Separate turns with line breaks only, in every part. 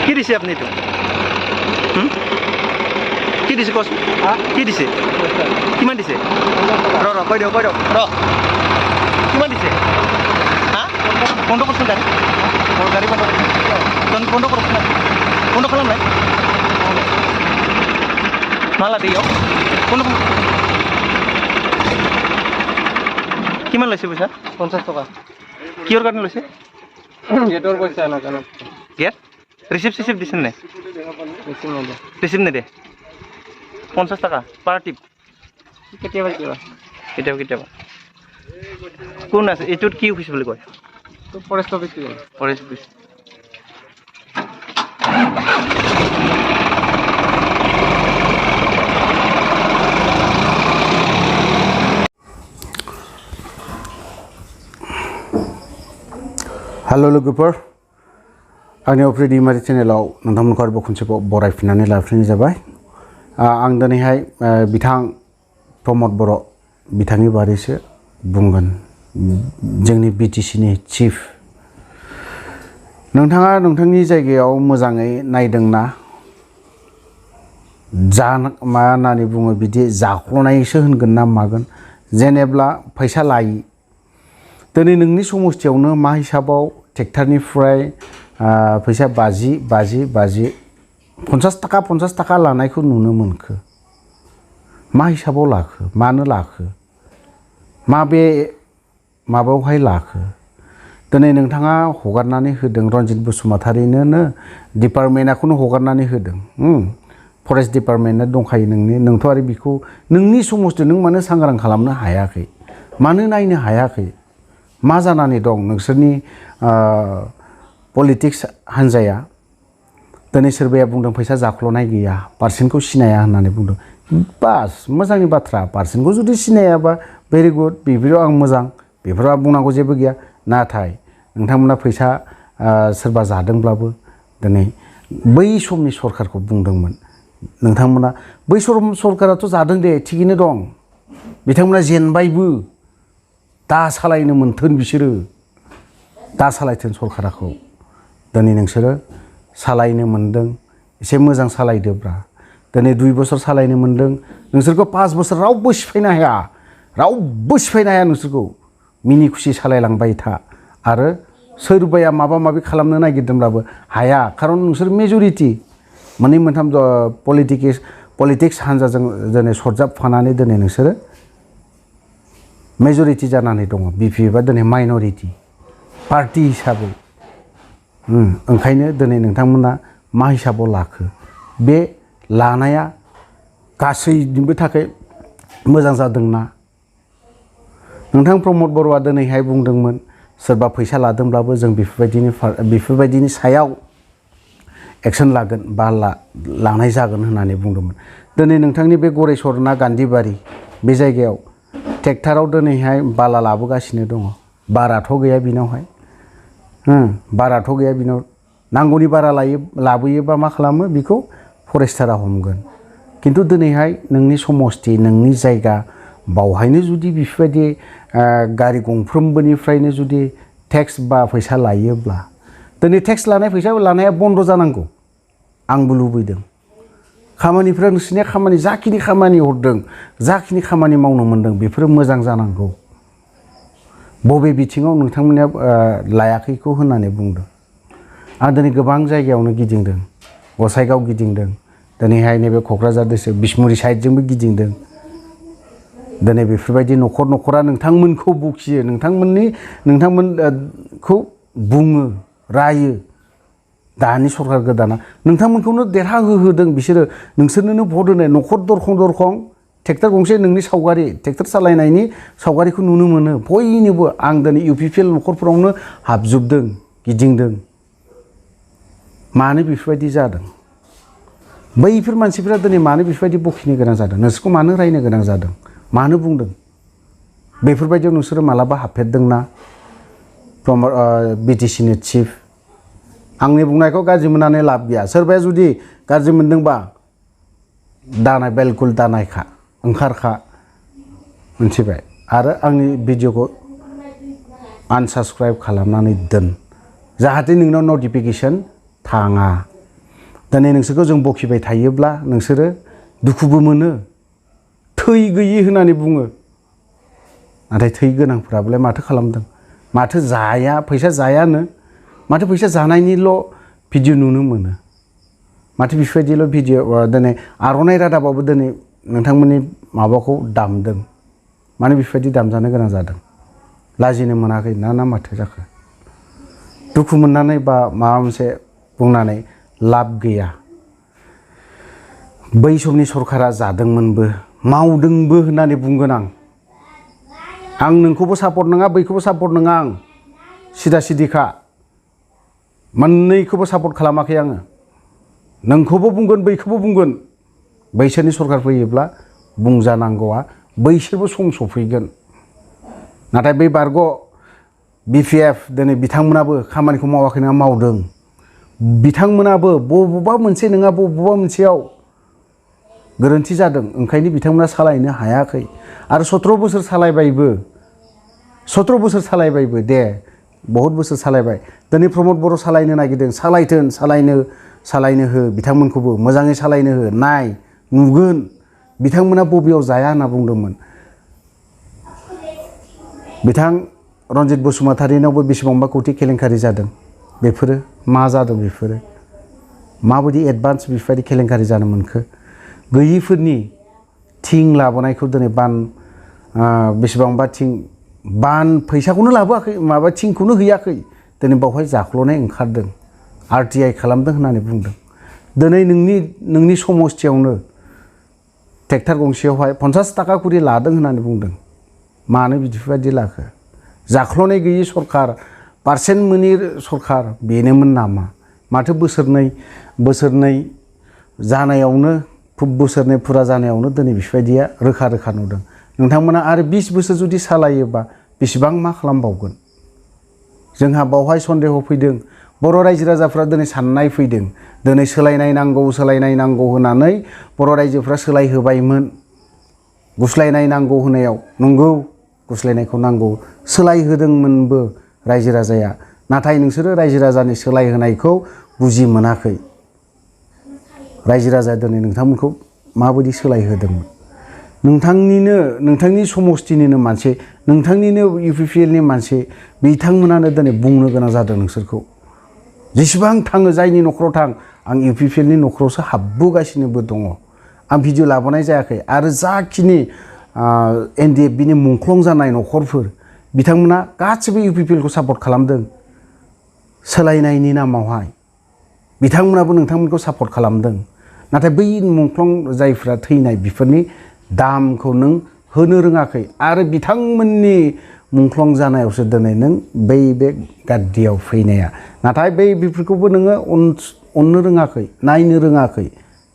কি দিছে আপনি তো কি দিছে কচোন কি দিছে কিমান দিছে ৰ কৈ দিয়ক ৰ কিমান দিছে হা বন্ধ করছেন গাড়ি গাড়ি বন্ধ করছেন বন্ধ খালামनाय মালা দিও বন্ধ কিমান লৈছে পইচা 50 টাকা কিহৰ কাৰণে লৈছে গেটৰ পইচা না জানো গেট রিসিপ্ট দিছেন নাই রিসিপ্ট নেদে 50 টাকা পার টিপ কেতিয়াবা কোন আছে এইটোত কি অফিস বুলি কয় ফৰেষ্ট অফিস
हेलो लोगोफोर आंनि अफ्रिदि मारि चेनेलाव नोंथांमोनखौ आरोबाव खनसे बरायफिननानै लाफिननाय जाबाय आं दिनैहाय बिथां प्रमद बर' बिथांनि बारैसो बुंगोन जोंनि बिटिसि नि चिफ नोंथाङा नोंथांनि जायगायाव मोजाङै नायदोंना मा होननानै बुङो बिदि जाख्ल'नायसो होनगोन ना मागोन जेनेब्ला फैसा लायि दिनै नोंनि समस्थियावनो मा हिसाबाव ट्रेक्टरनिफ्राय फैसा 50 टाका लानायखौ नुनो मोनखो मा हिसाबाव लाखो मानो लाखो माबे माबायावहाय लाखो दिनै नोंथाङा हगारनानै होदों रनजित बसुमतारीनो डिपार्टमेन्टखौनो हगारनानै होदों फरेस्ट डिपार्टमेन्टआ दंखायो नोंथ' आरो बिखौ नोंनि समस्ति नों मानो सांग्रां खालामनो हायाखै मानो नायनो हायाखै मा जानानै दं नोंसोरनि पलिटिक्स हान्जाया दिनै सोरबाया बुंदों फैसा जाख्ल'नाय गैया पार्सेन्टखौ सिनाया होननानै बुंदों बास मोजांनि बाथ्रा पार्सेन्टखौ जुदि सिनायाबा भेरि गुड बेफोराव आं मोजां बेफोराव बुंनांगौ जेबो गैया नाथाय नोंथांमोना फैसा सोरबा जादोंब्लाबो दिनै बै समनि सरकारखौ बुंदोंमोन नोंथांमोना बै सरकाराथ' जादों दे थिगैनो दं बिथांमोना जेनबायबो दा सालायनो मोनथों बिसोरो दा सालायथों सरकाराखौ दिनै नोंसोरो सालायनो मोनदों एसे मोजां सालायदोब्रा दिनै 2 बोसोर सालायनो मोनदों नोंसोरखौ 5 बोसोर रावबो सिफायनो हाया नोंसोरखौ मिनि खुसि सालायलांबाय था आरो सोरबाया माबा माबि खालामनो नागिरदोंब्लाबो हाया खारन नोंसोर मेजरिटि मोननै मोनथाम पलिटिक्स हान्जाजों दिनै सरजाबफानानै दिनै नोंसोरो मेजरिटि जानानै दङ बिपि बा दिनै माइनरिटि पार्टी हिसाबै ओंखायनो दिनै नोंथांमोना मा हिसाबाव लाखो बे लानाया गासैनिबो थाखाय मोजां जादोंना नोंथां प्रमद बर'आ दिनैहाय बुंदोंमोन सोरबा फैसा लादोंब्लाबो जों बेफोरबायदिनि सायाव एक्शन लागोन बा लानाय जागोन होननानै बुंदोंमोन दिनै नोंथांनि बे गरेस्वर ना गान्धीबारि बे जायगायाव ट्रेक्टराव दिनैहाय बाला लाबोगासिनो दङ बाराथ' गैया बिनावहाय नांगौनि बारा लाबोयोबा मा खालामो बिखौ फरेस्टारा हमगोन किन्तु दिनैहाय नोंनि समस्ति नोंनि जायगा बावहायनो जुदि बेफोरबायदि गारि गंफ्रोमबोनिफ्रायनो जुदि टेक्स बा फैसा लायोब्ला दिनै टेक्स लानाय फैसा लानाया बन्द जानांगौ आंबो लुबैदों खामानिफ्रा नोंसिनि खामानि जाखिनि खामानि हरदों जाखिनि खामानि मावनो मोनदों बेफोरो मोजां जानांगौ बबे बिथिङाव नोंथांमोना लायाखैखौ होननानै बुंदों आं दिनै गोबां जायगायावनो गिदिंदों गसाइगाव गिदिंदों दिनैहाय नैबे क'क्राझार डिस्ट्रिक्ट बिसमुरि साइडजोंबो गिदिंदों दिनै बेफोरबायदि न'खरा नोंथांमोनखौ बखियो नोंथांमोनखौ बुङो रायो दानि सरकार गोदाना नोंथांमोनखौनो देरहाहोदों बिसोरो नोंसोरनोनो भट होनाय न'खर दरखं ट्रेक्टर गंसे नोंनि सावगारि ट्रेक्टर सालायनायनि सावगारिखौ नुनो मोनो बयनिबो आं दिनै UPPL न'खरफोरावनो हाबजोबदों गिदिंदों मानो बेफोरबायदि जादों बैफोर मानसिफोरा दिनै मानो बेफोरबायदि बखिनो गोनां जादों नोंसोरखौ मानो रायनो गोनां जादों मानो बुंदों बेफोरबायदियाव नोंसोरो मालाबा हाबफेरदोंना BTC नि चिफ आंनि बुंनायखौ गाज्रि मोननानै लाब गैया सोरबाया जुदि गाज्रि मोनदोंबा दानाय बिलकुल दानायखा ओंखारखा मोनथिबाय आरो आंनि भिडिअखौ आनसाबस्क्राइब खालामनानै दोन जाहाथे नोंनाव नटिफिकेशन थाङा दिनै नोंसोरखौ जों बखिबाय थायोब्ला नोंसोरो दुखुबो मोनो थै गैयि होननानै बुङो नाथाय थै गोनांफ्राबलाय माथो खालामदों माथो जाया फैसा जायानो माथो फैसा जानायनिल' भिडिअ नुनो मोनो माथो बेफोरबायदिल' भिडिअ दिनै आर'नाइ रादाबाबो दिनै नोंथांमोननि माबाखौ दामदों मानो बेफोरबायदि दामजानो गोनां जादों लाजिनो मोनाखै ना माथो जाखो दुखु मोननानै बा माबा मोनसे बुंनानै लाब गैया बै समनि सरकारा जादोंमोनबो मावदोंबो होननानै बुंगोन आं नोंखौबो सापर्ट नङा बैखौबो सापर्ट नङा आं सिदा सिदिखा मोननैखौबो सापर्ट खालामाखै आङो नोंखौबो बुंगोन बैखौबो बुंगोन बैसोरनि सरकार फैयोब्ला बुंजानांगौआ बैसोरबो सम सफैगोन नाथाय बै बारग' BPF दिनै बिथांमोनाबो खामानिखौ मावाखै नङा मावदों बिथांमोनाबो बबेबा मोनसे नङा बबेबा मोनसेयाव गोरोन्थि जादों ओंखायनो बिथांमोना सालायनो हायाखै आरो 17 बोसोर सालायबायबो दे बहुत बोसोर सालायबाय दिनै प्रमद बर' सालायनो नागिरदों सालायनो हो बिथांमोनखौबो मोजाङै सालायनो हो नाय नुगोन बिथांमोना बबेयाव जाया होनना बुंदोंमोन बिथां रन्जित बसुमतारीनावबो बेसेबांबा कौटि केलेंकारि जादों बेफोरो मा जादों बेफोरो माबायदि एडभान्स बेफोरबायदि केलेंकारि जानो मोनखो गैयिफोरनि थिं लाबोनायखौ दिनै बेसेबांबा थिं बान फैसाखौनो लाबोआखै माबा थिंखौनो हैयाखै दिनै बावहाय जाख्ल'नाय ओंखारदों RTI खालामदों होननानै बुंदों दिनै नोंनि समस्थियावनो ट्रेक्टर गंसेयावहाय 50 थाखा करि लादों होननानै बुंदों मानो बिदिबायदि लाखो जाख्ल'नाय गैयि सरकार पार्सेन्ट मोनि सरकार बेनोमोन नामा माथो बोसोरनै जानायावनो बोसोरनै फुरा जानायावनो दिनै बेफोरबायदिया रोखा नुदों नोंथांमोना आरो 20 बोसोर जुदि सालायोबा बेसेबां मा खालामबावगोन जोंहा बावहाय सन्देह फैदों बर' रायजो राजाफ्रा दिनै साननाय फैदों दिनै सोलायनाय नांगौ होननानै बर' रायजोफ्रा सोलायहोबायमोन गुस्लायनाय नांगौ होनायाव नंगौ गुस्लायनायखौ नांगौ सोलायहोदोंमोनबो रायजो राजाया नाथाय नोंसोरो रायजो राजानि सोलायहोनायखौ बुजि मोनाखै रायजो राजाया दिनै नोंथांमोनखौ माबायदि सोलायहोदोंमोन नोंथांनि समस्थिनिनो मानसि नोंथांनिनो UPPL नि मानसि बिथांमोनानो दिनै बुंनो गोनां जादों नोंसोरखौ जेसेबां थाङो जायनि न'खराव थां आं UPPL नि न'खरावसो हाबबोगासिनोबो दङ आं भिडिअ लाबोनाय जायाखै आरो जाखिनि NDFB नि मुंख्लं जानाय न'खरफोर बिथांमोना गासिबो UPPL खौ सापर्ट खालामदों सोलायनायनि नामावहाय बिथांमोनाबो नोंथांमोनखौ सापर्ट खालामदों नाथाय बै मुंख्लं जायफ्रा थैनाय बेफोरनि दामखौ नों होनो रोङाखै आरो बिथांमोननि मुंख्लं जानायावसो दिनै नों बे गाद्दियाव फैनाया नाथाय बेफोरखौबो नोङो अननो रोङाखै नायनो रोङाखै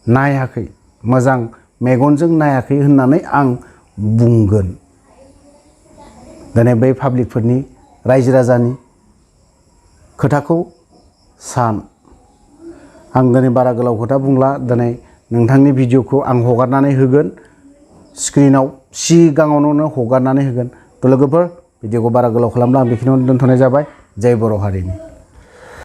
नायाखै मोजां मेगनजों नायाखै होननानै आं बुंगोन दिनै बै पाब्लिकफोरनि रायजो राजानि खोथाखौ सान आं दिनै बारा गोलाव खोथा बुंला दिनै नोंथांनि भिडिअखौ आं हगारनानै होगोन स्क्रिनाव सिगाङावनो हगारनानै होगोन थ' लोगोफोर भिडिअखौ बारा गोलाव खालामला आं बेखिनियावनो दोनथ'नाय जाबाय जय बर' हारिनि